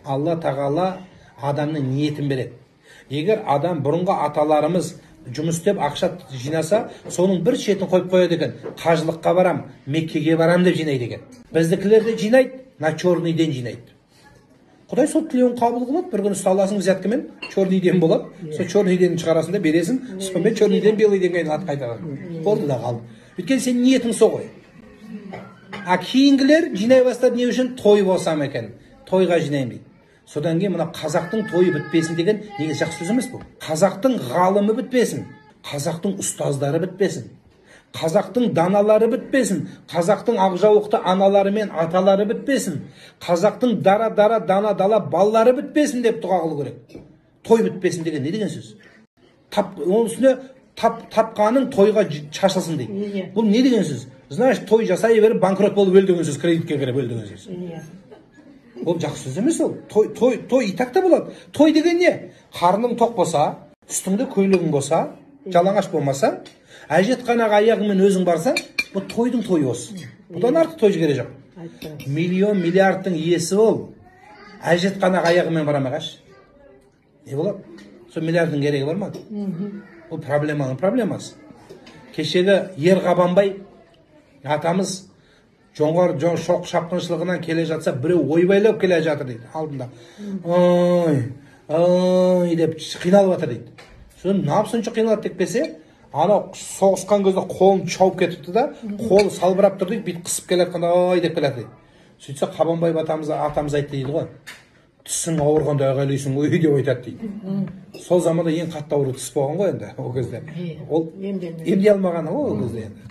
Алла тағала адамның ниетін береді. Егер адам, бұрынғы аталарымыз жұмыс істеп ақша жинаса, соның бір шетін қойып қояды екен. Қажылыққа барам, Меккеге барам деп жинайды екен. Біздікілер де жинайды, на черный день жинайды. Құдай сол тілеуін қабыл қылады, бір күні ұсталасың взяткамен, черный день болады. Сол черный день шығарасың да бересің, сонымен черный день белый деньге айналады қайтадан. Болды да қалды. Өйткені сенің ниетің сол ғой. А кейінгілер жинай бастады не үшін? Той болсам екен, тойға жинаймын дейді. Содан кейін мына қазақтың тойы бітпесін деген негізі жақсы сөз емес бұл. Қазақтың ғалымы бітпесін, қазақтың ұстаздары бітпесін, қазақтың даналары бітпесін, қазақтың ақжаулықты аналары мен аталары бітпесін, қазақтың дара-дара дана дала балалары бітпесін деп дұға қылу керек. Той бітпесін деген не деген сөз? Оның үстіне тапқаның тойға шашылсын дейді. Бұл не деген сөз? Знаешь, той жасай беріп банкрот болып өл деген сөз, кредитке кіріп өл деген сөз. Ол жақсы сөз емес ол. Той, той, той и так та болады. Той деген не? Қарның тоқ болса, үстіңде көйлегің болса, жалаңаш болмаса, әжетханаға аяғыңмен өзің барсаң, бұл тойдың тойы осы. Бұдан артық той керек жоқ. Миллион, миллиардтың иесі бол, әжетханаға аяғымен бара алмай қаш. Не болады? Сол миллиардтың керегі бар ма? Бұл проблеманың проблемасы. Кешегі Ер Қабанбай атамыз жоңғар шоқ шапқыншылығынан келе жатса, біреу ойбайлап келе жатыр дейді алдында. Ой, ой деп қиналып жатыр дейді. Содан неғып сонша қиналады деп келсе, анау соғысқан кезде қолын шауып кетіпті да, қолы салбырап тұр дейді, бүйтіп қысып келе жатқанда ой деп келе жатыр дейді. Сөйтсе Қабанбай атамыз айтты дейді ғой, тісің ауырғанда айғайлайсың ғой деп айтады дейді. Сол заманда ең қатты ауру тіс болған ғой енді ол кезде. Ол емдей алмаған ғой ол кезде енді.